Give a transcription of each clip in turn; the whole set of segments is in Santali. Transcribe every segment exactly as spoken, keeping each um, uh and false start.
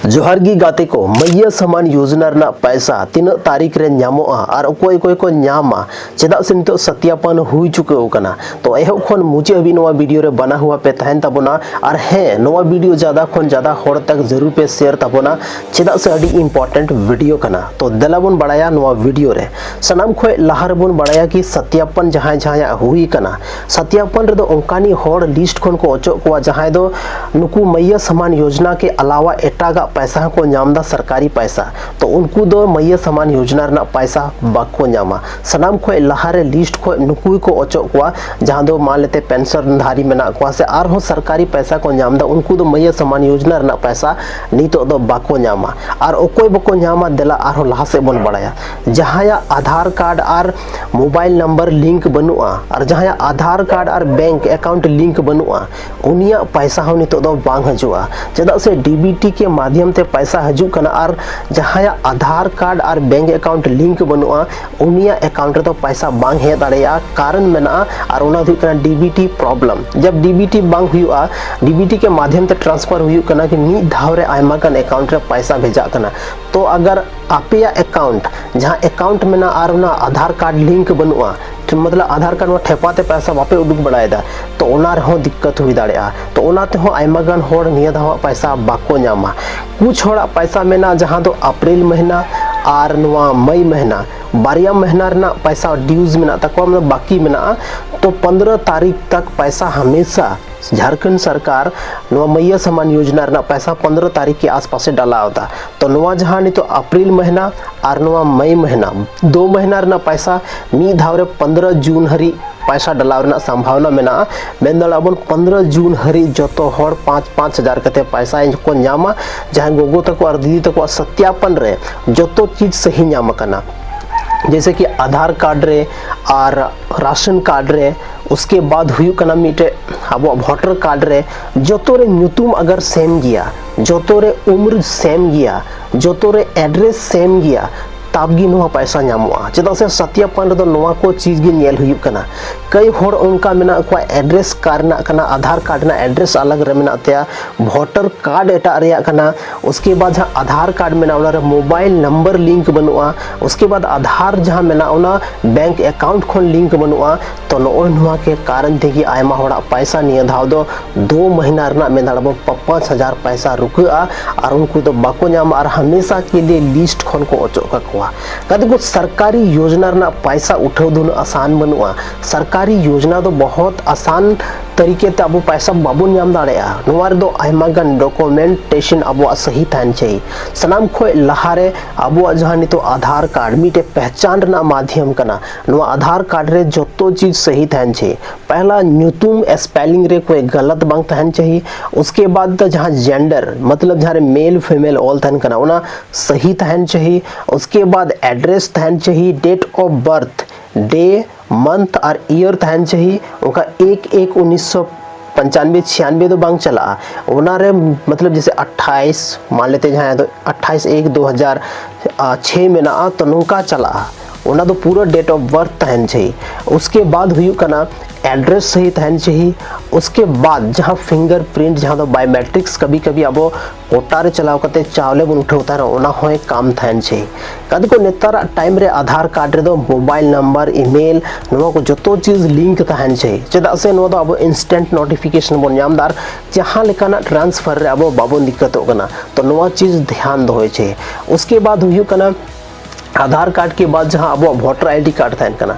ᱡᱚᱦᱟᱨ ᱜᱮ ᱜᱟᱛᱮ ᱠᱚ, ᱢᱟᱹᱭᱭᱟᱹ ᱥᱟᱢᱟᱱ ᱭᱳᱡᱽᱱᱟ ᱨᱮᱱᱟᱜ ᱯᱟᱭᱥᱟ ᱛᱤᱱᱟᱹᱜ ᱛᱟᱹᱨᱤᱠᱷ ᱨᱮ ᱧᱟᱢᱚᱜᱼᱟ ᱟᱨ ᱚᱠᱚᱭ ᱚᱠᱚᱭ ᱠᱚ ᱧᱟᱢᱟ, ᱪᱮᱫᱟᱜ ᱥᱮ ᱱᱤᱛᱚᱜ ᱥᱟᱛᱭᱟᱯᱟᱱ ᱦᱩᱭ ᱪᱩᱠᱟᱹᱣ ᱟᱠᱟᱱᱟ᱾ ᱛᱚ ᱮᱦᱚᱵ ᱠᱷᱚᱱ ᱢᱩᱪᱟᱹᱫ ᱦᱟᱹᱵᱤᱡ ᱱᱚᱣᱟ ᱵᱷᱤᱰᱤᱭᱳ ᱨᱮ ᱵᱟᱱᱟ ᱦᱩᱣᱟ ᱯᱮ ᱛᱟᱦᱮᱱ ᱛᱟᱵᱚᱱᱟ᱾ ᱟᱨ ᱦᱮᱸ, ᱱᱚᱣᱟ ᱵᱷᱤᱰᱤᱭᱳ ᱡᱟᱫᱟ ᱠᱷᱚᱱ ᱡᱟᱫᱟ ᱦᱚᱲ ᱛᱟᱠ ᱡᱟᱹᱨᱩᱲ ᱯᱮ ᱥᱮᱭᱟᱨ ᱛᱟᱵᱚᱱᱟ, ᱪᱮᱫᱟᱜ ᱥᱮ ᱟᱹᱰᱤ ᱤᱢᱯᱚᱨᱴᱮᱱᱴ ᱵᱷᱤᱰᱤᱭᱳ ᱠᱟᱱᱟ᱾ ᱛᱚ ᱫᱮᱞᱟ ᱵᱚᱱ ᱵᱟᱲᱟᱭᱟ ᱱᱚᱣᱟ ᱵᱷᱤᱰᱤᱭᱳ ᱨᱮ᱾ ᱥᱟᱱᱟᱢ ᱠᱷᱚᱱ ᱞᱟᱦᱟ ᱨᱮᱵᱚᱱ ᱵᱟᱲᱟᱭᱟ ᱠᱤ ᱥᱟᱛᱭᱟᱯᱟᱱ ᱡᱟᱦᱟᱸᱭ ᱡᱟᱦᱟᱸᱭᱟᱜ ᱦᱩᱭ ᱟᱠᱟᱱᱟ, ᱥᱟᱛᱭᱟᱯᱟᱱ ᱨᱮᱫᱚ ᱚᱱᱠᱟᱱᱤᱡ ᱦᱚᱲ ᱞᱤᱥᱴ ᱠᱷᱚᱱ ᱠᱚ ᱚᱪᱚᱜ ᱠᱚᱣᱟ ᱡᱟᱦᱟᱸᱭ ᱫᱚ ᱱᱩᱠᱩ ᱢᱟᱹᱭᱭᱟᱹ ᱥᱟᱢᱟᱱ ᱭᱳᱡᱽᱱᱟ ᱠᱮ ᱟᱞᱟᱣᱟ ᱮᱴᱟᱜᱟᱜ ᱯᱟᱭᱥᱟ ᱦᱚᱸᱠᱚ ᱧᱟᱢ ᱮᱫᱟ, ᱥᱚᱨᱠᱟᱨᱤ ᱯᱟᱭᱥᱟ᱾ ᱛᱚ ᱩᱱᱠᱩ ᱫᱚ ᱢᱟᱹᱭᱭᱟᱹ ᱥᱟᱢᱟᱱ ᱭᱳᱡᱽᱱᱟ ᱨᱮᱱᱟᱜ ᱯᱟᱭᱥᱟ ᱵᱟᱠᱚ ᱧᱟᱢᱟ᱾ ᱥᱟᱱᱟᱢ ᱠᱷᱚᱱ ᱞᱟᱦᱟᱨᱮ ᱞᱤᱥᱴ ᱠᱷᱚᱱ ᱱᱩᱠᱩ ᱜᱮᱠᱚ ᱚᱪᱚᱜ ᱠᱚᱣᱟ, ᱡᱟᱦᱟᱸ ᱫᱚ ᱢᱟᱱ ᱞᱮᱛᱮ ᱯᱮᱱᱥᱚᱱ ᱫᱷᱟᱨᱤ ᱢᱮᱱᱟᱜ ᱠᱚᱣᱟ ᱥᱮ ᱟᱨᱦᱚᱸ ᱥᱚᱨᱠᱟᱨᱤ ᱯᱟᱭᱥᱟ ᱠᱚ ᱧᱟᱢ ᱮᱫᱟ, ᱩᱱᱠᱩ ᱫᱚ ᱢᱟᱹᱭᱭᱟᱹ ᱥᱟᱢᱟᱱ ᱭᱳᱡᱽᱱᱟ ᱨᱮᱱᱟᱜ ᱯᱟᱭᱥᱟ ᱱᱤᱛᱚᱜ ᱫᱚ ᱵᱟᱠᱚ ᱧᱟᱢᱟ᱾ ᱟᱨ ᱚᱠᱚᱭ ᱵᱟᱠᱚ ᱧᱟᱢᱟ, ᱫᱮᱞᱟ ᱟᱨᱦᱚᱸ ᱞᱟᱦᱟ ᱥᱮᱫ ᱵᱚᱱ ᱵᱟᱲᱟᱭᱟ᱾ ᱡᱟᱦᱟᱸᱭᱟᱜ ᱟᱫᱷᱟᱨ ᱠᱟᱨᱰ ᱟᱨ ᱢᱳᱵᱟᱭᱤᱞ ᱱᱟᱢᱵᱟᱨ ᱞᱤᱝᱠ ᱵᱟᱹᱱᱩᱜᱼᱟ, ᱟᱨ ᱡᱟᱦᱟᱸᱭᱟᱜ ᱟᱫᱷᱟᱨ ᱠᱟᱨᱰ ᱟᱨ ᱵᱮᱝᱠ ᱮᱠᱟᱣᱩᱱᱴ ᱞᱤᱝᱠ ᱵᱟᱹᱱᱩᱜᱼᱟ, ᱩᱱᱤᱭᱟᱜ ᱯᱟᱭᱥᱟ ᱦᱚᱸ ᱱᱤᱛᱚᱜ ᱫᱚ ᱵᱟᱝ ᱦᱤᱡᱩᱜᱼᱟ᱾ ᱪᱮᱫᱟᱜ ᱥᱮ ᱰᱤᱵᱤᱴᱤ ᱠᱮ ᱢᱟᱫᱷᱭᱚᱢ ᱛᱮ ᱯᱟᱭᱥᱟ ᱦᱤᱡᱩᱜ ᱠᱟᱱᱟ, ᱟᱨ ᱡᱟᱦᱟᱸᱭᱟᱜ ᱟᱫᱷᱟᱨ ᱠᱟᱨᱰ ᱟᱨ ᱵᱮᱝᱠ ᱮᱠᱟᱣᱩᱱᱴ ᱞᱤᱝᱠ ᱵᱟᱹᱱᱩᱜᱼᱟ, ᱩᱱᱤᱭᱟᱜ ᱮᱠᱟᱣᱩᱱᱴ ᱨᱮᱫᱚ ᱯᱟᱭᱥᱟ ᱵᱟᱝ ᱦᱮᱡ ᱫᱟᱲᱮᱭᱟᱜᱼᱟ᱾ ᱠᱟᱨᱚᱱ ᱢᱮᱱᱟᱜᱼᱟ, ᱟᱨ ᱚᱱᱟ ᱫᱚ ᱦᱩᱭᱩᱜ ᱠᱟᱱᱟ ᱰᱤᱵᱤᱴᱤ ᱯᱨᱚᱵᱞᱮᱢ᱾ ᱡᱟᱵ ᱰᱤᱵᱤᱴᱤ ᱵᱟᱝ ᱦᱩᱭᱩᱜᱼᱟ, ᱰᱤᱵᱤᱴᱤ ᱠᱮ ᱢᱟᱫᱷᱭᱚᱢ ᱛᱮ ᱴᱨᱟᱱᱥᱯᱷᱟᱨ ᱦᱩᱭᱩᱜ ᱠᱟᱱᱟ ᱠᱤ ᱢᱤᱫ ᱫᱷᱟᱣ ᱨᱮ ᱟᱭᱢᱟ ᱜᱟᱱ ᱮᱠᱟᱣᱩᱱᱴ ᱨᱮ ᱯᱟᱭᱥᱟ ᱵᱷᱮᱡᱟᱜ ᱠᱟᱱᱟ᱾ ᱛᱚ ᱟᱜᱟᱨ ᱟᱯᱮᱭᱟᱜ ᱮᱠᱟᱣᱩᱱᱴ, ᱡᱟᱦᱟᱸ ᱮᱠᱟᱣᱩᱱᱴ ᱢᱮᱱᱟᱜᱼᱟ ᱟᱨ ᱚᱱᱟ ᱟᱫᱷᱟᱨ ᱠᱟᱨᱰ ᱞᱤᱝᱠ ᱵᱟᱹᱱᱩᱜᱼᱟ, ᱢᱚᱛᱞᱚᱵ ᱟᱫᱷᱟᱨ ᱠᱟᱨᱰ ᱱᱚᱣᱟ ᱴᱷᱮᱯᱟ ᱛᱮ ᱯᱟᱭᱥᱟ ᱵᱟᱯᱮ ᱩᱰᱩᱠ ᱵᱟᱲᱟᱭᱮᱫᱟ, ᱛᱚ ᱚᱱᱟ ᱨᱮᱦᱚᱸ ᱫᱤᱠᱠᱟᱛ ᱦᱩᱭ ᱫᱟᱲᱮᱭᱟᱜᱼᱟ᱾ ᱛᱚ ᱚᱱᱟ ᱛᱮᱦᱚᱸ ᱟᱭᱢᱟ ᱜᱟᱱ ᱦᱚᱲ ᱱᱤᱭᱟᱹ ᱫᱷᱟᱣᱟᱜ ᱯᱟᱭᱥᱟ ᱵᱟᱠᱚ ᱧᱟᱢᱟ᱾ ᱠᱩᱪ ᱦᱚᱲᱟᱜ ᱯᱟᱭᱥᱟ ᱢᱮᱱᱟᱜᱼᱟ ᱡᱟᱦᱟᱸ ᱫᱚ ᱟᱯᱨᱤᱞ ᱢᱟᱹᱦᱱᱟᱹ ᱟᱨ ᱱᱚᱣᱟ ᱢᱟᱭ ᱢᱟᱹᱦᱱᱟᱹ, ᱵᱟᱨᱭᱟ ᱢᱟᱹᱦᱱᱟᱹ ᱨᱮᱱᱟᱜ ᱯᱟᱭᱥᱟ ᱰᱤᱭᱩᱡᱽ ᱢᱮᱱᱟᱜ ᱛᱟᱠᱚᱣᱟ, ᱢᱟᱱᱮ ᱵᱟᱹᱠᱤ ᱢᱮᱱᱟᱜᱼᱟ᱾ ᱛᱚ ᱯᱚᱱᱫᱽᱨᱚ ᱛᱟᱹᱨᱤᱠᱷ ᱛᱟᱠ ᱯᱟᱭᱥᱟ ᱦᱟᱢᱮᱥᱟ ᱡᱷᱟᱨᱠᱷᱚᱸᱰ ᱥᱚᱨᱠᱟᱨ ᱱᱚᱣᱟ ᱢᱟᱹᱭᱭᱟᱹ ᱥᱟᱢᱟᱱ ᱭᱳᱡᱽᱱᱟ ᱨᱮᱱᱟᱜ ᱯᱟᱭᱥᱟ ᱯᱚᱱᱫᱽᱨᱚ ᱛᱟᱹᱨᱤᱠᱷ ᱠᱮ ᱟᱥᱯᱟᱥ ᱮ ᱰᱟᱞᱟᱣ ᱮᱫᱟ᱾ ᱛᱚ ᱱᱚᱣᱟ ᱡᱟᱦᱟᱸ ᱱᱤᱛᱚᱜ ᱟᱯᱨᱤᱞ ᱢᱟᱹᱦᱱᱟᱹ ᱟᱨ ᱱᱚᱣᱟ ᱢᱟᱭ ᱢᱟᱹᱦᱱᱟᱹ, ᱫᱳ ᱢᱟᱹᱦᱱᱟᱹ ᱨᱮᱱᱟᱜ ᱯᱟᱭᱥᱟ ᱢᱤᱫ ᱫᱷᱟᱣ ᱨᱮ ᱯᱚᱱᱫᱽᱨᱚ ᱡᱩᱱ ᱦᱟᱹᱨᱤᱡ ᱯᱟᱭᱥᱟ ᱰᱟᱞᱟᱣ ᱨᱮᱱᱟᱜ ᱥᱚᱢᱵᱷᱟᱵᱚᱱᱟ ᱢᱮᱱᱟᱜᱼᱟ᱾ ᱢᱮᱱ ᱫᱟᱲᱮᱭᱟᱜᱼᱟ ᱵᱚᱱ ᱯᱚᱱᱫᱽᱨᱚ ᱡᱩᱱ ᱦᱟᱹᱨᱤᱡ ᱡᱚᱛᱚ ᱦᱚᱲ ᱯᱟᱸᱪ ᱯᱟᱸᱪ ᱦᱟᱡᱟᱨ ᱠᱟᱛᱮ ᱯᱟᱭᱥᱟ ᱠᱚ ᱧᱟᱢᱟ, ᱡᱟᱦᱟᱸᱭ ᱜᱚᱜᱚ ᱛᱟᱠᱚ ᱟᱨ ᱫᱤᱫᱤ ᱛᱟᱠᱚᱣᱟᱜ ᱥᱚᱛᱭᱟᱯᱚᱱ ᱨᱮ ᱡᱚᱛᱚ ᱪᱤᱡᱽ ᱥᱟᱹᱦᱤ ᱧᱟᱢ ᱟᱠᱟᱱᱟ, ᱡᱮᱭᱥᱮ ᱠᱤ ᱟᱫᱷᱟᱨ ᱠᱟᱨᱰ ᱨᱮ ᱟᱨ ᱨᱟᱥᱚᱱ ᱠᱟᱨᱰ ᱨᱮ᱾ ᱩᱥᱠᱮ ᱵᱟᱫ ᱦᱩᱭᱩᱜ ᱠᱟᱱᱟ ᱢᱤᱫᱴᱮᱡ ᱟᱵᱚᱣᱟᱜ ᱵᱷᱳᱴᱟᱨ ᱠᱟᱨᱰ ᱨᱮ, ᱡᱚᱛᱚ ᱨᱮ ᱧᱩᱛᱩᱢ ᱟᱜᱟᱨ ᱥᱮᱢ ᱜᱮᱭᱟ, ᱡᱚᱛᱚ ᱨᱮ ᱩᱢᱨ ᱥᱮᱢ ᱜᱮᱭᱟ, ᱡᱚᱛᱚ ᱨᱮ ᱮᱰᱨᱮᱥ ᱥᱮᱢ ᱜᱮᱭᱟ, ᱛᱟᱵ ᱜᱮ ᱱᱚᱣᱟ ᱯᱟᱭᱥᱟ ᱧᱟᱢᱚᱜᱼᱟ᱾ ᱪᱮᱫᱟᱜ ᱥᱮ ᱥᱟᱛᱭᱟᱯᱟᱱ ᱨᱮᱫᱚ ᱱᱚᱣᱟ ᱠᱚ ᱪᱤᱡᱽ ᱜᱮ ᱧᱮᱞ ᱦᱩᱭᱩᱜ ᱠᱟᱱᱟ᱾ ᱠᱟᱹᱭ ᱦᱚᱲ ᱚᱱᱠᱟ ᱢᱮᱱᱟᱜ ᱠᱚᱣᱟ, ᱮᱰᱨᱮᱥ ᱚᱠᱟ ᱨᱮᱱᱟᱜ ᱠᱟᱱᱟ, ᱟᱫᱷᱟᱨ ᱠᱟᱨᱰ ᱨᱮᱱᱟᱜ ᱮᱰᱨᱮᱥ ᱟᱞᱟᱜᱽ ᱨᱮ ᱢᱮᱱᱟᱜ ᱛᱟᱭᱟ, ᱵᱷᱳᱴᱟᱨ ᱠᱟᱨᱰ ᱮᱴᱟᱜ ᱨᱮᱭᱟᱜ ᱠᱟᱱᱟ, ᱩᱥᱠᱮ ᱵᱟᱫ ᱡᱟᱦᱟᱸ ᱟᱫᱷᱟᱨ ᱠᱟᱨᱰ ᱢᱮᱱᱟᱜᱼᱟ, ᱚᱱᱟ ᱨᱮ ᱢᱳᱵᱟᱭᱤᱞ ᱱᱟᱢᱵᱟᱨ ᱞᱤᱝᱠ ᱵᱟᱹᱱᱩᱜᱼᱟ, ᱩᱥᱠᱮ ᱵᱟᱫ ᱟᱫᱷᱟᱨ ᱡᱟᱦᱟᱸ ᱢᱮᱱᱟᱜᱼᱟ, ᱚᱱᱟ ᱵᱮᱝᱠ ᱮᱠᱟᱣᱩᱱᱴ ᱠᱷᱚᱱ ᱞᱤᱝᱠ ᱵᱟᱹᱱᱩᱜᱼᱟ᱾ ᱛᱚ ᱱᱚᱜᱼᱚᱭ ᱱᱚᱣᱟ ᱠᱮ ᱠᱟᱨᱚᱱ ᱛᱮᱜᱮ ᱟᱭᱢᱟ ᱦᱚᱲᱟᱜ ᱯᱟᱭᱥᱟ ᱱᱤᱭᱟᱹ ᱫᱷᱟᱣ ᱫᱚ ᱫᱩ ᱢᱟᱹᱦᱱᱟᱹ ᱨᱮᱱᱟᱜ ᱢᱮᱱ ᱫᱟᱲᱮᱭᱟᱜᱼᱟ ᱵᱚᱱ ᱯᱟᱸᱪ ᱦᱟᱡᱟᱨ ᱯᱟᱭᱥᱟ ᱨᱩᱠᱟᱹᱜᱼᱟ ᱟᱨ ᱩᱱᱠᱩ ᱫᱚ ᱵᱟᱠᱚ ᱧᱟᱢᱟ ᱟᱨ ᱦᱟᱢᱮᱥᱟ ᱠᱮ ᱞᱤᱭᱮ ᱞᱤᱥᱴ ᱠᱷᱚᱱ ᱠᱚ ᱚᱪᱚᱜ ᱠᱟᱠᱚᱣᱟ᱾ ᱜᱟᱛᱮ ᱠᱚ, ᱥᱚᱨᱠᱟᱨᱤ ᱭᱳᱡᱽᱱᱟ ᱨᱮᱱᱟᱜ ᱯᱟᱭᱥᱟ ᱩᱴᱷᱟᱹᱣ ᱫᱚ ᱩᱱᱟᱹᱜ ᱟᱥᱟᱱ ᱵᱟᱹᱱᱩᱜᱼᱟ᱾ ᱥᱚᱨᱠᱟᱨᱤ ᱭᱳᱡᱽᱱᱟ ᱫᱚ ᱵᱚᱦᱚᱛ ᱟᱥᱟᱱ ᱛᱟᱹᱨᱤᱠᱟ ᱛᱮ ᱟᱵᱚ ᱯᱟᱭᱥᱟ ᱵᱟᱵᱚᱱ ᱧᱟᱢ ᱫᱟᱲᱮᱭᱟᱜᱼᱟ᱾ ᱱᱚᱣᱟ ᱨᱮᱫᱚ ᱟᱭᱢᱟ ᱜᱟᱱ ᱰᱚᱠᱩᱢᱮᱱᱴᱮᱥᱚᱱ ᱟᱵᱚᱣᱟᱜ ᱥᱟᱹᱦᱤ ᱛᱟᱦᱮᱱ ᱪᱟᱹᱦᱤ᱾ ᱥᱟᱱᱟᱢ ᱠᱷᱚᱱ ᱞᱟᱦᱟᱨᱮ ᱟᱵᱚᱣᱟᱜ ᱡᱟᱦᱟᱸ ᱱᱤᱛᱚᱜ ᱟᱫᱷᱟᱨ ᱠᱟᱨᱰ ᱢᱤᱫᱴᱮᱡ ᱯᱮᱦᱪᱟᱱ ᱨᱮᱱᱟᱜ ᱢᱟᱫᱷᱭᱚᱢ ᱠᱟᱱᱟ, ᱱᱚᱣᱟ ᱟᱫᱷᱟᱨ ᱠᱟᱨᱰ ᱨᱮ ᱡᱚᱛᱚ ᱪᱤᱡᱽ ᱥᱟᱹᱦᱤ ᱛᱟᱦᱮᱱ ᱪᱟᱹᱦᱤ᱾ ᱯᱮᱦᱞᱟ ᱧᱩᱛᱩᱢ ᱥᱯᱮᱞᱤᱝ ᱨᱮ ᱠᱚᱭ ᱜᱟᱞᱟᱛ ᱵᱟᱝ ᱛᱟᱦᱮᱱ ᱪᱟᱹᱦᱤ᱾ ᱩᱥᱠᱮ ᱵᱟᱫ ᱫᱚ ᱡᱟᱦᱟᱸ ᱡᱮᱱᱰᱟᱨ ᱢᱚᱛᱞᱚᱵ ᱡᱟᱦᱟᱸ ᱨᱮ ᱢᱮᱞ ᱯᱷᱤᱢᱮᱞ ᱚᱞ ᱛᱟᱦᱮᱱ ᱠᱟᱱᱟ, ᱚᱱᱟ ᱥᱟᱹᱦᱤ ᱛᱟᱦᱮᱱ ᱪᱟᱹᱦᱤ᱾ ᱩᱥᱠᱮ ᱵᱟᱫ ᱮᱰᱨᱮᱥ ᱛᱟᱦᱮᱱ ᱪᱟᱹᱦᱤ, date of birth, day, month ᱟᱨ ᱤᱭᱟᱨ ᱛᱟᱦᱮᱱ ᱪᱟᱹᱦᱤ᱾ ᱚᱱᱠᱟ ᱮᱠ ᱮᱠ ᱩᱱᱤᱥᱥᱚ ᱯᱚᱧᱪᱟᱱᱵᱮ ᱪᱷᱤᱭᱟᱱᱵᱮ ᱫᱚ ᱵᱟᱝ ᱪᱟᱞᱟᱜᱼᱟ᱾ ᱚᱱᱟᱨᱮ ᱢᱚᱛᱞᱚᱵ ᱡᱮᱥᱮ ᱟᱴᱷᱟᱭᱤᱥ, ᱢᱟᱱ ᱞᱮᱛᱮ ᱡᱟᱦᱟᱸᱭ ᱫᱚ ᱟᱴᱷᱟᱭᱤᱥ ᱮᱠ ᱫᱩ ᱦᱟᱡᱟᱨ ᱪᱷᱮᱭ ᱢᱮᱱᱟᱜᱼᱟ, ᱛᱚ ᱱᱚᱝᱠᱟ ᱪᱟᱞᱟᱜᱼᱟ᱾ ᱚᱱᱟ ᱫᱚ ᱯᱩᱨᱟᱹ ᱰᱮᱴ ᱚᱯᱷ ᱵᱟᱨᱛᱷ ᱛᱟᱦᱮᱱ ᱪᱟᱹᱦᱤ᱾ ᱩᱥᱠᱮ ᱵᱟᱫ ᱦᱩᱭᱩᱜ ᱠᱟᱱᱟ ᱮᱰᱨᱮᱥ ᱥᱟᱹᱦᱤ ᱛᱟᱦᱮᱱ ᱪᱟᱹᱦᱤ᱾ ᱩᱥᱠᱮ ᱵᱟᱫ ᱡᱟᱦᱟᱸ ᱯᱷᱤᱝᱜᱟᱨ ᱯᱨᱤᱱᱴ, ᱡᱟᱦᱟᱸ ᱫᱚ ᱵᱟᱭᱳᱢᱮᱴᱨᱤᱠᱥ ᱠᱟᱵᱷᱤ ᱠᱟᱵᱷᱤ ᱟᱵᱚ ᱠᱳᱴᱟ ᱨᱮ ᱪᱟᱞᱟᱣ ᱠᱟᱛᱮ ᱪᱟᱣᱞᱮ ᱵᱚᱱ ᱩᱴᱷᱟᱹᱣ ᱛᱟᱦᱮᱱᱟ, ᱚᱱᱟ ᱦᱚᱸᱭ ᱠᱟᱢ ᱛᱟᱦᱮᱱ ᱪᱟᱹᱦᱤ᱾ ᱜᱟᱛᱮ ᱠᱚ, ᱱᱮᱛᱟᱨᱟᱜ ᱴᱟᱭᱤᱢ ᱨᱮ ᱟᱫᱷᱟᱨ ᱠᱟᱨᱰ ᱨᱮᱫᱚ ᱢᱳᱵᱟᱭᱤᱞ ᱱᱟᱢᱵᱟᱨ, ᱤᱢᱮᱞ, ᱱᱚᱣᱟ ᱠᱚ ᱡᱚᱛᱚ ᱪᱤᱡᱽ ᱞᱤᱝᱠ ᱛᱟᱦᱮᱱ ᱪᱟᱹᱦᱤ, ᱪᱮᱫᱟᱜ ᱥᱮ ᱱᱚᱣᱟ ᱫᱚ ᱟᱵᱚ ᱤᱱᱥᱴᱮᱱᱴ ᱱᱳᱴᱤᱯᱷᱤᱠᱮᱥᱚᱱ ᱵᱚᱱ ᱧᱟᱢ ᱮᱫᱟ ᱟᱨ ᱡᱟᱦᱟᱸ ᱞᱮᱠᱟᱱᱟᱜ ᱴᱨᱟᱱᱥᱯᱷᱟᱨ ᱨᱮ ᱟᱵᱚ ᱵᱟᱵᱚᱱ ᱫᱤᱠᱠᱟᱛᱚᱜ ᱠᱟᱱᱟ᱾ ᱛᱚ ᱱᱚᱣᱟ ᱪᱤᱡᱽ ᱫᱷᱮᱭᱟᱱ ᱫᱚᱦᱚᱭ ᱪᱟᱹᱦᱤ᱾ ᱩᱥᱠᱮ ᱵᱟᱫ ᱦᱩᱭᱩᱜ ᱠᱟᱱᱟ ᱟᱫᱷᱟᱨ ᱠᱟᱨᱰ ᱠᱮ ᱵᱟᱫ ᱡᱟᱦᱟᱸ ᱟᱵᱚᱣᱟᱜ ᱵᱷᱳᱴᱟᱨ ᱟᱭᱰᱤ ᱠᱟᱨᱰ ᱛᱟᱦᱮᱱ ᱠᱟᱱᱟ,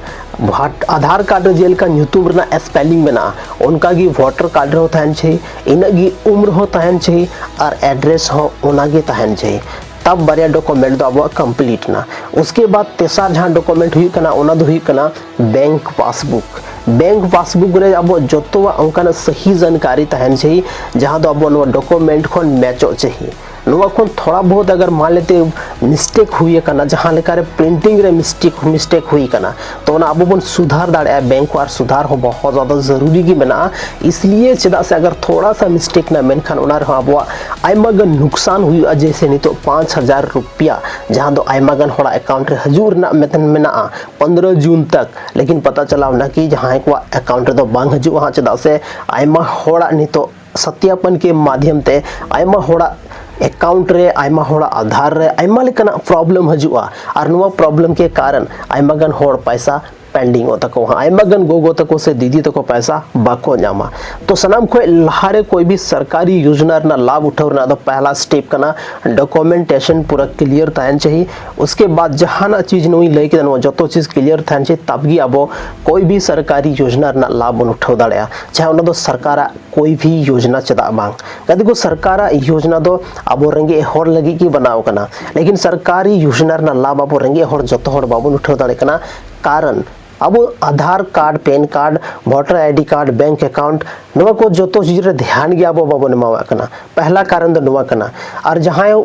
ᱵᱷᱟᱴ-, ᱟᱫᱷᱟᱨ ᱠᱟᱨᱰ ᱨᱮ ᱡᱮᱞᱮᱠᱟ ᱧᱩᱛᱩᱢ ᱨᱮᱱᱟᱜ ᱥᱯᱮᱞᱤᱝ ᱢᱮᱱᱟᱜᱼᱟ, ᱚᱱᱠᱟ ᱜᱮ ᱵᱷᱳᱴᱟᱨ ᱠᱟᱨᱰ ᱨᱮᱦᱚᱸ ᱛᱟᱦᱮᱱ ᱪᱟᱹᱦᱤ, ᱤᱱᱟᱹᱜ ᱜᱮ ᱩᱢᱨ ᱦᱚᱸ ᱛᱟᱦᱮᱱ ᱪᱟᱹᱦᱤ ᱟᱨ ᱮᱰᱨᱮᱥ ᱦᱚᱸ ᱚᱱᱟ ᱜᱮ ᱛᱟᱦᱮᱱ ᱪᱟᱹᱦᱤ᱾ ᱛᱟᱵ ᱵᱟᱨᱭᱟ ᱰᱚᱠᱩᱢᱮᱱᱴ ᱫᱚ ᱟᱵᱚᱣᱟᱜ ᱠᱚᱢᱯᱞᱤᱴ ᱮᱱᱟ᱾ ᱩᱥᱠᱮ ᱵᱟᱫ ᱛᱮᱥᱟᱨ ᱡᱟᱦᱟᱸ ᱰᱚᱠᱩᱢᱮᱱᱴ ᱦᱩᱭᱩᱜ ᱠᱟᱱᱟ, ᱚᱱᱟ ᱫᱚ ᱦᱩᱭᱩᱜ ᱠᱟᱱᱟ ᱵᱮᱝᱠ ᱯᱟᱥᱵᱩᱠ᱾ ᱵᱮᱝᱠ ᱯᱟᱥᱵᱩᱠ ᱨᱮ ᱟᱵᱚᱣᱟᱜ ᱡᱚᱛᱚᱣᱟᱜ ᱚᱱᱠᱟᱱᱟᱜ ᱥᱟᱹᱦᱤ ᱡᱟᱱᱠᱟᱨᱤ ᱛᱟᱦᱮᱱ ᱪᱟᱹᱦᱤ, ᱡᱟᱦᱟᱸ ᱫᱚ ᱟᱵᱚ ᱱᱚᱣᱟ ᱰᱚᱠᱩᱢᱮᱱᱴ ᱠᱷᱚᱱ ᱢᱮᱪᱚᱜ ᱪᱟᱹᱦᱤ᱾ ᱱᱚᱣᱟ ᱠᱷᱚᱱ ᱛᱷᱚᱲᱟ ᱵᱚᱦᱩᱛ ᱟᱜᱟᱨ ᱢᱟᱱ ᱞᱮᱛᱮ ᱢᱤᱥᱴᱮᱠ ᱦᱩᱭ ᱟᱠᱟᱱᱟ, ᱡᱟᱦᱟᱸ ᱞᱮᱠᱟᱨᱮ ᱯᱨᱤᱱᱴᱤᱝ ᱨᱮ ᱢᱤᱥᱴᱮᱠ ᱢᱤᱥᱴᱮᱠ ᱦᱩᱭ ᱟᱠᱟᱱᱟ, ᱛᱚ ᱚᱱᱟ ᱟᱵᱚ ᱵᱚᱱ ᱥᱩᱫᱷᱟᱨ ᱫᱟᱲᱮᱭᱟᱜᱼᱟ ᱵᱮᱝᱠ ᱠᱚ, ᱟᱨ ᱥᱩᱫᱷᱟᱨ ᱦᱚᱸ ᱵᱚᱦᱩᱛ ᱡᱟᱫᱟ ᱡᱟᱹᱨᱩᱨᱤ ᱜᱮ ᱢᱮᱱᱟᱜᱼᱟ᱾ ᱤᱥᱞᱤᱭᱮ ᱪᱮᱫᱟᱜ ᱥᱮ ᱟᱜᱟᱨ ᱛᱷᱚᱲᱟ ᱥᱟ ᱢᱤᱥᱴᱮᱠ ᱱᱟ ᱢᱮᱱᱠᱷᱟᱱ ᱚᱱᱟ ᱨᱮᱦᱚᱸ ᱟᱵᱚᱣᱟᱜ ᱟᱭᱢᱟ ᱜᱟᱱ ᱱᱩᱠᱥᱟᱱ ᱦᱩᱭᱩᱜᱼᱟ, ᱡᱮᱭᱥᱮ ᱱᱤᱛᱚᱜ ᱯᱟᱸᱪ ᱦᱟᱡᱟᱨ ᱨᱩᱯᱤᱭᱟ ᱡᱟᱦᱟᱸ ᱫᱚ ᱟᱭᱢᱟ ᱜᱟᱱ ᱦᱚᱲᱟᱜ ᱮᱠᱟᱣᱩᱱᱴ ᱨᱮ ᱦᱤᱡᱩᱜ ᱨᱮᱱᱟᱜ ᱢᱮᱛᱟᱱ ᱢᱮᱱᱟᱜᱼᱟ ᱯᱚᱱᱫᱽᱨᱚ ᱡᱩᱱ ᱛᱟᱠ, ᱞᱮᱠᱤᱱ ᱯᱟᱛᱟ ᱪᱟᱞᱟᱣ ᱱᱟ ᱠᱤ ᱡᱟᱦᱟᱸᱭ ᱠᱚᱣᱟᱜ ᱮᱠᱟᱣᱩᱱᱴ ᱨᱮᱫᱚ ᱵᱟᱝ ᱦᱤᱡᱩᱜᱼᱟ ᱦᱟᱸᱜ, ᱪᱮᱫᱟᱜ ᱥᱮ ᱟᱭᱢᱟ ᱦᱚᱲᱟᱜ ᱱᱤᱛᱚᱜ ᱥᱟᱛᱭᱟᱯᱚᱱ ᱠᱮ ᱢᱟᱫᱷᱭᱚᱢ ᱛᱮ ᱟᱭᱢᱟ ᱦᱚᱲᱟᱜ ᱮᱠᱟᱣᱩᱱᱴ ᱨᱮ, ᱟᱭᱢᱟ ᱦᱚᱲᱟᱜ ᱟᱫᱷᱟᱨ ᱨᱮ ᱟᱭᱢᱟ ᱞᱮᱠᱟᱱᱟᱜ ᱯᱨᱚᱵᱞᱮᱢ ᱦᱤᱡᱩᱜᱼᱟ, ᱟᱨ ᱱᱚᱣᱟ ᱯᱨᱚᱵᱞᱮᱢ ᱠᱮ ᱠᱟᱨᱚᱱ ᱟᱭᱢᱟ ᱜᱟᱱ ᱦᱚᱲ ᱯᱟᱭᱥᱟ ᱯᱮᱱᱰᱤᱝ ᱚᱜ ᱛᱟᱠᱚᱣᱟ, ᱟᱭᱢᱟ ᱜᱟᱱ ᱜᱚᱜᱚ ᱛᱟᱠᱚ ᱥᱮ ᱫᱤᱫᱤ ᱛᱟᱠᱚ ᱯᱟᱭᱥᱟ ᱵᱟᱠᱚ ᱧᱟᱢᱟ᱾ ᱛᱚ ᱥᱟᱱᱟᱢ ᱠᱷᱚᱱ ᱞᱟᱦᱟᱨᱮ ᱠᱚᱭ ᱵᱷᱤ ᱥᱚᱨᱠᱟᱨᱤ ᱭᱳᱡᱱᱟ ᱨᱮᱱᱟᱜ ᱞᱟᱵᱷ ᱩᱴᱷᱟᱹᱣ ᱨᱮᱱᱟᱜ ᱫᱚ ᱯᱮᱦᱞᱟ ᱥᱴᱮᱯ ᱠᱟᱱᱟ, ᱰᱚᱠᱩᱢᱮᱱᱴᱮᱥᱚᱱ ᱯᱩᱨᱟᱹ ᱠᱞᱤᱭᱟᱨ ᱛᱟᱦᱮᱱ ᱪᱟᱦᱤ᱾ ᱩᱥᱠᱮ ᱵᱟᱫ ᱡᱟᱦᱟᱱᱟᱜ ᱪᱤᱡᱽ ᱱᱚᱣᱟᱧ ᱞᱟᱹᱭ ᱠᱮᱫᱟ, ᱱᱚᱣᱟ ᱡᱚᱛᱚ ᱪᱤᱡᱽ ᱠᱞᱤᱭᱟᱨ ᱛᱟᱦᱮᱱ ᱪᱟᱦᱤ, ᱛᱟᱵ ᱜᱮ ᱟᱵᱚ ᱠᱚᱭ ᱵᱷᱤ ᱥᱚᱨᱠᱟᱨᱤ ᱭᱳᱡᱱᱟ ᱨᱮᱱᱟᱜ ᱞᱟᱵᱷ ᱵᱚᱱ ᱩᱴᱷᱟᱹᱣ ᱫᱟᱲᱮᱭᱟᱜᱼᱟ, ᱪᱟᱦᱮ ᱚᱱᱟ ᱫᱚ ᱥᱚᱨᱠᱟᱨᱟᱜ ᱠᱚᱭ ᱵᱷᱤ ᱭᱳᱡᱱᱟ ᱪᱮᱫᱟᱜ ᱵᱟᱝ᱾ ᱜᱟᱛᱮ ᱠᱚ, ᱥᱚᱨᱠᱟᱨᱟᱜ ᱭᱳᱡᱱᱟ ᱫᱚ ᱟᱵᱚ ᱨᱮᱸᱜᱮᱡ ᱦᱚᱲ ᱞᱟᱹᱜᱤᱫ ᱜᱮ ᱵᱮᱱᱟᱣ ᱠᱟᱱᱟ, ᱞᱮᱠᱤᱱ ᱥᱚᱨᱠᱟᱨᱤ ᱭᱳᱡᱱᱟ ᱨᱮᱱᱟᱜ ᱞᱟᱵᱷ ᱟᱵᱚ ᱨᱮᱸᱜᱮᱡ ᱦᱚᱲ ᱡᱚᱛᱚ ᱦᱚᱲ ᱵᱟᱵᱚᱱ ᱩᱴᱷᱟᱹᱣ ᱫᱟᱲᱮᱭᱟᱜ ᱠᱟᱱᱟ᱾ ᱠᱟᱨᱚᱱ ᱟᱵᱚ Aadhaar card, PAN card, voter ID card, bank account, ᱱᱚᱣᱟ ᱠᱚ ᱡᱚᱛᱚ ᱪᱤᱡᱽ ᱨᱮ ᱫᱷᱮᱭᱟᱱ ᱜᱮ ᱟᱵᱚ ᱵᱟᱵᱚᱱ ᱮᱢᱟᱣᱟᱜ ᱠᱟᱱᱟ᱾ ᱯᱮᱦᱞᱟ ᱠᱟᱨᱚᱱ ᱫᱚ ᱱᱚᱣᱟ ᱠᱟᱱᱟ᱾ ᱟᱨ ᱡᱟᱦᱟᱸᱭ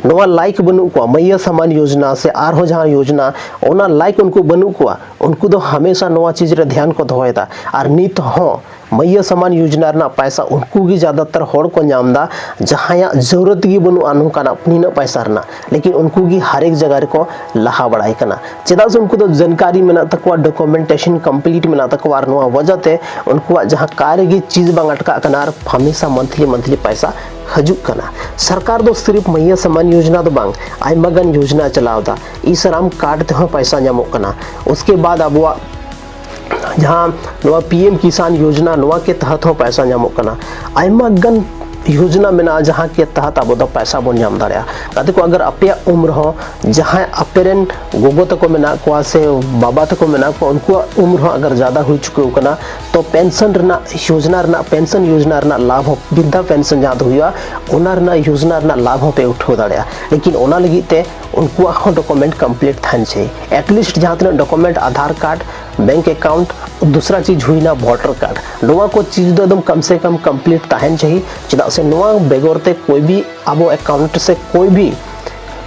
ᱱᱚᱣᱟ ᱞᱟᱭᱤᱠ ᱵᱟᱹᱱᱩᱜ ᱠᱚᱣᱟ, ᱢᱟᱹᱭᱭᱟ ᱥᱟᱢᱟᱱ ᱭᱳᱡᱽᱱᱟ ᱥᱮ ᱟᱨᱦᱚᱸ ᱡᱟᱦᱟᱸ ᱭᱳᱡᱽᱱᱟ, ᱚᱱᱟ ᱞᱟᱭᱤᱠ ᱩᱱᱠᱩ ᱵᱟᱹᱱᱩᱜ ᱠᱚᱣᱟ, ᱩᱱᱠᱩ ᱫᱚ ᱦᱟᱢᱮᱥᱟ ᱱᱚᱣᱟ ᱪᱤᱡᱽ ᱨᱮ ᱫᱷᱮᱭᱟᱱ ᱠᱚ ᱫᱚᱦᱚᱭᱮᱫᱟ᱾ ᱟᱨ ᱱᱤᱛ ᱦᱚᱸ ᱢᱟᱹᱭᱭᱟ ᱥᱟᱢᱟᱱ ᱭᱳᱡᱽᱱᱟ ᱨᱮᱱᱟᱜ ᱯᱟᱭᱥᱟ ᱩᱱᱠᱩ ᱜᱮ ᱡᱟᱫᱟᱛᱟᱨ ᱦᱚᱲ ᱠᱚ ᱧᱟᱢ ᱮᱫᱟ, ᱡᱟᱦᱟᱸᱭᱟᱜ ᱡᱟᱹᱨᱩᱨᱟᱛ ᱜᱮ ᱵᱟᱹᱱᱩᱜᱼᱟ ᱱᱚᱝᱠᱟᱱᱟᱜ ᱱᱤᱱᱟᱹᱜ ᱯᱟᱭᱥᱟ ᱨᱮᱱᱟᱜ, ᱞᱮᱠᱤᱱ ᱩᱱᱠᱩ ᱜᱮ ᱦᱟᱨ ᱮᱠ ᱡᱟᱭᱜᱟ ᱨᱮᱠᱚ ᱞᱟᱦᱟ ᱵᱟᱲᱟᱭ ᱠᱟᱱᱟ᱾ ᱪᱮᱫᱟᱜ ᱥᱮ ᱩᱱᱠᱩ ᱫᱚ ᱡᱟᱱᱠᱟᱨᱤ ᱢᱮᱱᱟᱜ ᱛᱟᱠᱚᱣᱟ, ᱰᱚᱠᱩᱢᱮᱱᱴᱮᱥᱚᱱ ᱠᱚᱢᱯᱞᱤᱴ ᱢᱮᱱᱟᱜ ᱛᱟᱠᱚᱣᱟ, ᱟᱨ ᱱᱚᱣᱟ ᱣᱟᱡᱟ ᱛᱮ ᱩᱱᱠᱩᱣᱟᱜ ᱡᱟᱦᱟᱸ ᱠᱟ ᱨᱮᱜᱮ ᱪᱤᱡᱽ ᱵᱟᱝ ᱟᱴᱠᱟᱜ ᱠᱟᱱᱟ ᱟᱨ ᱦᱟᱢᱮᱥᱟ ᱢᱚᱱᱛᱷᱞᱤ ᱢᱚᱱᱛᱷᱞᱤ ᱯᱟᱭᱥᱟ ᱦᱤᱡᱩᱜ ᱠᱟᱱᱟ᱾ ᱥᱚᱨᱠᱟᱨ ᱫᱚ ᱥᱤᱨᱤᱯ ᱢᱟᱹᱭᱭᱟ ᱥᱟᱢᱟᱱ ᱭᱳᱡᱽᱱᱟ ᱫᱚ ᱵᱟᱝ, ᱟᱭᱢᱟ ᱜᱟᱱ ᱭᱳᱡᱽᱱᱟ ᱪᱟᱞᱟᱣ ᱮᱫᱟ᱾ ᱤ ᱥᱨᱟᱢ ᱠᱟᱨᱰ ᱛᱮᱦᱚᱸ ᱯᱟᱭᱥᱟ ᱧᱟᱢᱚᱜ ᱠᱟᱱᱟ᱾ ᱩᱥᱠᱮ ᱵᱟᱫ ᱟᱵᱚᱣᱟᱜ ᱡᱟᱦᱟᱸ ᱱᱚᱣᱟ ᱯᱤ ᱮᱢ ᱠᱤᱥᱟᱱ ᱭᱳᱡᱽᱱᱟ, ᱱᱚᱣᱟ ᱠᱮ ᱛᱟᱦᱟᱛ ᱦᱚᱸ ᱯᱟᱭᱥᱟ ᱧᱟᱢᱚᱜ ᱠᱟᱱᱟ᱾ ᱟᱭᱢᱟ ᱜᱟᱱ ᱭᱳᱡᱽᱱᱟ ᱢᱮᱱᱟᱜᱼᱟ, ᱡᱟᱦᱟᱸ ᱠᱮ ᱛᱟᱦᱟᱛ ᱟᱵᱚ ᱫᱚ ᱯᱟᱭᱥᱟ ᱵᱚᱱ ᱧᱟᱢ ᱫᱟᱲᱮᱭᱟᱜᱼᱟ᱾ ᱜᱟᱛᱮ ᱠᱚ, ᱟᱜᱟᱨ ᱟᱯᱮᱭᱟᱜ ᱩᱢᱨ ᱦᱚᱸ, ᱡᱟᱦᱟᱸᱭ ᱟᱯᱮ ᱨᱮᱱ ᱜᱚᱜᱚ ᱛᱟᱠᱚ ᱢᱮᱱᱟᱜ ᱠᱚᱣᱟ ᱥᱮ ᱵᱟᱵᱟ ᱛᱟᱠᱚ ᱢᱮᱱᱟᱜ ᱠᱚᱣᱟ, ᱩᱱᱠᱩᱣᱟᱜ ᱩᱢᱨ ᱦᱚᱸ ᱟᱜᱟᱨ ᱡᱟᱫᱟ ᱦᱩᱭ ᱪᱩᱠᱟᱹᱣ ᱠᱟᱱᱟ, ᱛᱚ ᱯᱮᱱᱥᱚᱱ ᱨᱮᱱᱟᱜ ᱭᱳᱡᱽᱱᱟ ᱨᱮᱱᱟᱜ, ᱯᱮᱱᱥᱚᱱ ᱭᱳᱡᱽᱱᱟ ᱨᱮᱱᱟᱜ ᱞᱟᱵᱷ ᱦᱚᱸ, ᱵᱨᱤᱫᱽᱫᱷᱟ ᱯᱮᱱᱥᱚᱱ ᱡᱟᱦᱟᱸ ᱫᱚ ᱦᱩᱭᱩᱜᱼᱟ, ᱚᱱᱟ ᱨᱮᱱᱟᱜ ᱭᱳᱡᱽᱱᱟ ᱨᱮᱱᱟᱜ ᱞᱟᱵᱷ ᱦᱚᱸᱯᱮ ᱩᱴᱷᱟᱹᱣ ᱫᱟᱲᱮᱭᱟᱜᱼᱟ᱾ ᱞᱮᱠᱤᱱ ᱚᱱᱟ ᱞᱟᱹᱜᱤᱫ ᱛᱮ ᱩᱱᱠᱩᱣᱟᱜ ᱦᱚᱸ ᱰᱚᱠᱩᱢᱮᱱᱴ ᱠᱚᱢᱯᱞᱤᱴ ᱛᱟᱦᱮᱱ ᱪᱟᱹᱦᱤ᱾ ᱮᱴᱞᱤᱥᱴ ᱡᱟᱦᱟᱸ ᱛᱤᱱᱟᱹᱜ document, Aadhaar card, bank account, दूसरा चीज हुई ना वोटर कार्ड। नोवा को चीज दो एकदम कम से कम कंप्लीट ताहन चाहिए, चेदा से नोवा बेगर ते कोई भी ᱟᱵᱚ ᱮᱠᱟᱣᱩᱱᱴ ᱥᱮ ᱠᱳᱭ ᱵᱷᱤ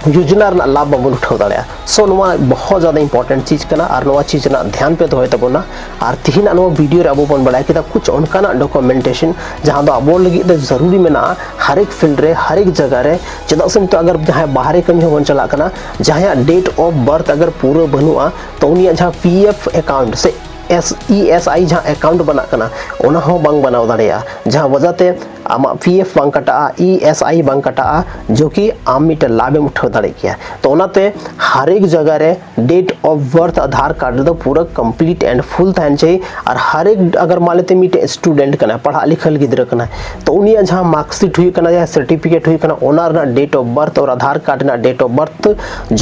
ᱭᱳᱡᱚᱱᱟ ᱨᱮᱱᱟᱜ ᱞᱟᱵᱷ ᱵᱟᱵᱚᱱ ᱩᱴᱷᱟᱹᱣ ᱫᱟᱲᱮᱭᱟᱜᱼᱟ᱾ ᱥᱳ ᱱᱚᱣᱟ ᱵᱚᱦᱚᱛ ᱡᱟᱫᱟ ᱤᱢᱯᱚᱨᱴᱮᱱᱴ ᱪᱤᱡᱽ ᱠᱟᱱᱟ ᱟᱨ ᱱᱚᱣᱟ ᱪᱤᱡᱽ ᱨᱮᱱᱟᱜ ᱫᱷᱮᱭᱟᱱ ᱯᱮ ᱫᱚᱦᱚᱭ ᱛᱟᱵᱚᱱᱟ᱾ ᱟᱨ ᱛᱤᱦᱤᱧᱟᱜ ᱱᱚᱣᱟ ᱵᱷᱤᱰᱤᱭᱳ ᱨᱮ ᱟᱵᱚ ᱵᱚᱱ ᱵᱟᱲᱟᱭ ᱠᱮᱫᱟ ᱠᱩᱪ ᱚᱱᱠᱟᱱᱟᱜ ᱰᱚᱠᱩᱢᱮᱱᱴᱮᱥᱚᱱ ᱡᱟᱦᱟᱸ ᱫᱚ ᱟᱵᱚ ᱞᱟᱹᱜᱤᱫ ᱛᱮ ᱡᱟᱹᱨᱩᱨᱤ ᱢᱮᱱᱟᱜᱼᱟ ᱦᱟᱨᱮᱠ ᱯᱷᱤᱞᱰ ᱨᱮ, ᱦᱟᱨᱮᱠ ᱡᱟᱭᱜᱟ ᱨᱮ᱾ ᱪᱮᱫᱟᱜ ᱥᱮ ᱱᱤᱛᱚᱜ ᱟᱜᱟᱨ ᱡᱟᱦᱟᱸᱭ ᱵᱟᱦᱨᱮ ᱠᱟᱹᱢᱤ ᱦᱚᱸᱵᱚᱱ ᱪᱟᱞᱟᱜ ᱠᱟᱱᱟ, ᱡᱟᱦᱟᱸᱭᱟᱜ ᱰᱮᱴ ᱚᱯᱷ ᱵᱟᱨᱛᱷ ᱟᱜᱟᱨ ᱯᱩᱨᱟᱹ ᱵᱟᱹᱱᱩᱜᱼᱟ, ᱛᱚ ᱩᱱᱤᱭᱟᱜ ᱡᱟᱦᱟᱸ ᱯᱤ ᱮᱯᱷ ᱮᱠᱟᱣᱩᱱᱴ ᱥᱮ ᱮᱥ ᱤ ᱮᱥ ᱟᱭ ᱡᱟᱦᱟᱸ ᱮᱠᱟᱣᱩᱱᱴ ᱵᱮᱱᱟᱜ ᱠᱟᱱᱟ, ᱚᱱᱟ ᱦᱚᱸ ᱵᱟᱝ ᱵᱮᱱᱟᱣ ᱫᱟᱲᱮᱭᱟᱜᱼᱟ, ᱡᱟᱦᱟᱸ ᱣᱟᱡᱟ ᱛᱮ ᱟᱢᱟᱜ ᱯᱤ ᱮᱯᱷ ᱵᱟᱝ ᱠᱟᱴᱟᱜᱼᱟ, ᱤ ᱮᱥ ᱟᱭ ᱵᱟᱝ ᱠᱟᱴᱟᱜᱼᱟ, ᱡᱚ ᱠᱤ ᱟᱢ ᱢᱤᱫᱴᱮᱱ ᱞᱟᱵᱷ ᱮᱢ ᱩᱴᱷᱟᱹᱣ ᱫᱟᱲᱮ ᱠᱮᱭᱟ᱾ ᱛᱚ ᱚᱱᱟᱛᱮ ᱦᱟᱨᱮᱠ ᱡᱟᱭᱜᱟ ᱨᱮ date of birth Aadhaar card ᱨᱮᱫᱚ ᱯᱩᱨᱟᱹ ᱠᱚᱢᱯᱞᱤᱴ ᱮᱱᱰ ᱯᱷᱩᱞ ᱛᱟᱦᱮᱱ ᱪᱟᱹᱦᱤ᱾ ᱟᱨ ᱦᱟᱨᱮᱠ ᱟᱜᱟᱨ ᱢᱟᱱ ᱞᱮᱛᱮ ᱢᱤᱫᱴᱮᱱ ᱥᱴᱩᱰᱮᱱᱴ ᱠᱟᱱᱟᱭ, ᱯᱟᱲᱦᱟᱜ ᱞᱤᱠᱷᱟᱹ ᱞᱟᱹᱜᱤᱫ ᱜᱤᱫᱽᱨᱟᱹ ᱠᱟᱱᱟᱭ, ᱛᱚ ᱩᱱᱤᱭᱟᱜ ᱡᱟᱦᱟᱸ ᱢᱟᱨᱠᱥᱤᱴ ᱦᱩᱭᱩᱜ ᱠᱟᱱᱟ, ᱡᱟᱦᱟᱸ ᱥᱟᱨᱴᱤᱯᱷᱤᱠᱮᱴ ᱦᱩᱭᱩᱜ ᱠᱟᱱᱟ, ᱚᱱᱟ ᱨᱮᱱᱟᱜ date of birth R Aadhaar card ᱨᱮᱱᱟᱜ ᱰᱮᱴ ᱚᱯᱷ ᱵᱟᱨᱛᱷ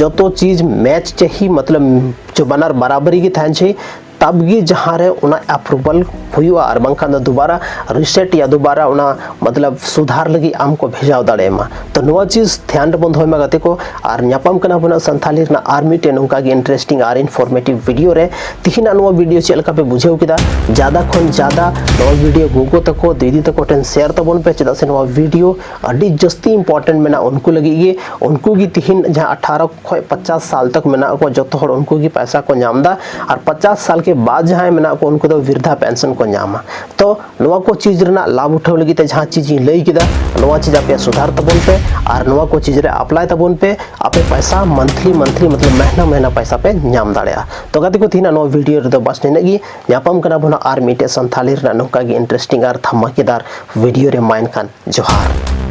ᱡᱚᱛᱚ ᱪᱤᱡᱽ ᱢᱮᱪ ᱪᱟᱹᱦᱤ, ᱢᱚᱛᱞᱚᱵ ᱡᱚ ᱵᱟᱱᱟᱨ ᱵᱟᱨᱟᱵᱟᱨᱤ ᱜᱮ ᱛᱟᱦᱮᱱ ᱪᱟᱹᱦᱤ, ᱛᱟᱵ ᱜᱮ ᱡᱟᱦᱟᱸ ᱨᱮ ᱚᱱᱟ ᱮᱯᱨᱩᱵᱷᱟᱞ ᱦᱩᱭᱩᱜᱼᱟ, ᱟᱨ ᱵᱟᱝᱠᱷᱟᱱ ᱫᱚ ᱫᱩᱵᱟᱨᱟ ᱨᱤᱥᱮᱴ ᱭᱟ ᱫᱩᱵᱟᱨᱟ ᱚᱱᱟ ᱢᱚᱛᱞᱚᱵ ᱥᱩᱫᱷᱟᱨ ᱞᱟᱹᱜᱤᱫ ᱟᱢ ᱠᱚ ᱵᱷᱮᱡᱟᱣ ᱫᱟᱲᱮᱭᱟᱢᱟ᱾ ᱛᱚ ᱱᱚᱣᱟ ᱪᱤᱡᱽ ᱫᱷᱮᱭᱟᱱ ᱨᱮᱵᱚᱱ ᱫᱚᱦᱚᱭ ᱢᱟ ᱜᱟᱛᱮ ᱠᱚ᱾ ᱟᱨ ᱧᱟᱯᱟᱢ ᱠᱟᱱᱟ ᱵᱚᱱ ᱥᱟᱱᱛᱷᱟᱞᱤ ᱨᱮᱱᱟᱜ ᱟᱨ ᱢᱤᱫᱴᱮᱱ ᱱᱚᱝᱠᱟ ᱜᱮ ᱤᱱᱴᱟᱨᱮᱥᱴᱤᱝ ᱟᱨ ᱤᱱᱯᱷᱚᱨᱢᱮᱴᱤᱵᱷ ᱵᱷᱤᱰᱤᱭᱳ ᱨᱮ᱾ ᱛᱤᱦᱤᱧᱟᱜ ᱱᱚᱣᱟ ᱵᱷᱤᱰᱤᱭᱳ ᱪᱮᱫ ᱞᱮᱠᱟ ᱯᱮ ᱵᱩᱡᱷᱟᱹᱣ ᱠᱮᱫᱟ? ᱡᱟᱫᱟ ᱠᱷᱚᱱ ᱡᱟᱫᱟ ᱱᱚᱣᱟ ᱵᱷᱤᱰᱤᱭᱳ ᱜᱚᱜᱚ ᱛᱟᱠᱚ, ᱫᱤᱫᱤ ᱛᱟᱠᱚ ᱴᱷᱮᱱ ᱥᱮᱭᱟᱨ ᱛᱟᱵᱚᱱ ᱯᱮ, ᱪᱮᱫᱟᱜ ᱥᱮ ᱱᱚᱣᱟ ᱵᱷᱤᱰᱤᱭᱳ ᱟᱹᱰᱤ ᱡᱟᱹᱥᱛᱤ ᱤᱢᱯᱚᱨᱴᱮᱱᱴ ᱢᱮᱱᱟᱜᱼᱟ ᱩᱱᱠᱩ ᱞᱟᱹᱜᱤᱫ ᱜᱮ᱾ ᱩᱱᱠᱩ ᱜᱮ ᱛᱤᱦᱤᱧ ᱡᱟᱦᱟᱸ ᱟᱴᱷᱟᱨᱚ ᱠᱷᱚᱱ ᱯᱚᱪᱟᱥ ᱥᱟᱞ ᱛᱚᱠ ᱢᱮᱱᱟᱜ ᱠᱚ, ᱡᱚᱛᱚ ᱦᱚᱲ ᱩᱱᱠᱩ ᱜᱮ ᱯᱚᱭᱥᱟ ᱠᱚ ᱧᱟᱢ ᱮᱫᱟ᱾ ᱟᱨ ᱯᱚᱪᱟᱥ ᱥᱟᱞ ᱠᱮ ᱵᱟᱫ ᱡᱟᱦᱟᱸᱭ ᱢᱮᱱᱟᱜ ᱠᱚ, ᱩᱱᱠᱩ ᱫᱚ ᱵᱤᱨᱫᱷᱟ ᱯᱮᱱᱥᱚᱱ ᱠᱚ ᱧᱟᱢᱟ᱾ ᱛᱚ ᱱᱚᱣᱟ ᱠᱚ ᱪᱤᱡᱽ ᱨᱮᱱᱟᱜ ᱞᱟᱵᱷ ᱩᱴᱷᱟᱹᱣ ᱞᱟᱹᱜᱤᱫ ᱛᱮ ᱡᱟᱦᱟᱸ ᱪᱤᱡᱽ ᱤᱧ ᱞᱟᱹᱭ ᱠᱮᱫᱟ, ᱱᱚᱣᱟ ᱪᱤᱡᱽ ᱟᱯᱮ ᱥᱩᱫᱷᱟᱨ ᱛᱟᱵᱚᱱ ᱯᱮ ᱟᱨ ᱱᱚᱣᱟ ᱠᱚ ᱪᱤᱡᱽ ᱨᱮ ᱟᱯᱞᱟᱭ ᱛᱟᱵᱚᱱ ᱯᱮ᱾ ᱟᱯᱮ ᱯᱚᱭᱥᱟ ᱢᱟᱱᱛᱷᱞᱤ, ᱢᱟᱱᱛᱷᱞᱤ ᱢᱚᱛᱞᱚᱵ ᱢᱟᱦᱱᱟ, ᱢᱟᱦᱱᱟ ᱯᱚᱭᱥᱟ ᱯᱮ ᱧᱟᱢ ᱫᱟᱲᱮᱭᱟᱜᱼᱟ᱾ ᱛᱚ ᱜᱟᱛᱮ ᱠᱚ, ᱛᱤᱦᱤᱧᱟᱜ ᱱᱚᱣᱟ ᱵᱷᱤᱰᱤᱭᱳ ᱨᱮᱫᱚ ᱵᱟᱥ ᱱᱤᱱᱟᱹᱜ ᱜᱮ᱾ ᱧᱟᱯᱟᱢ ᱠᱟᱱᱟ ᱵᱚᱱ ᱟᱨ ᱢᱤᱫᱴᱮᱡ ᱥᱟᱱᱛᱷᱟᱞᱤ ᱨᱮᱱᱟᱜ ᱱᱚᱝᱠᱟ ᱜᱮ ᱤᱱᱴᱟᱨᱮᱥᱴᱤᱝ ᱟᱨ ᱫᱷᱟᱢᱟᱠᱮᱫᱟᱨ ᱵᱷᱤᱰᱤᱭᱳ ᱨᱮ᱾ ᱢᱟ ᱮᱱᱠᱷᱟᱱ ᱡᱚᱦᱟᱨ᱾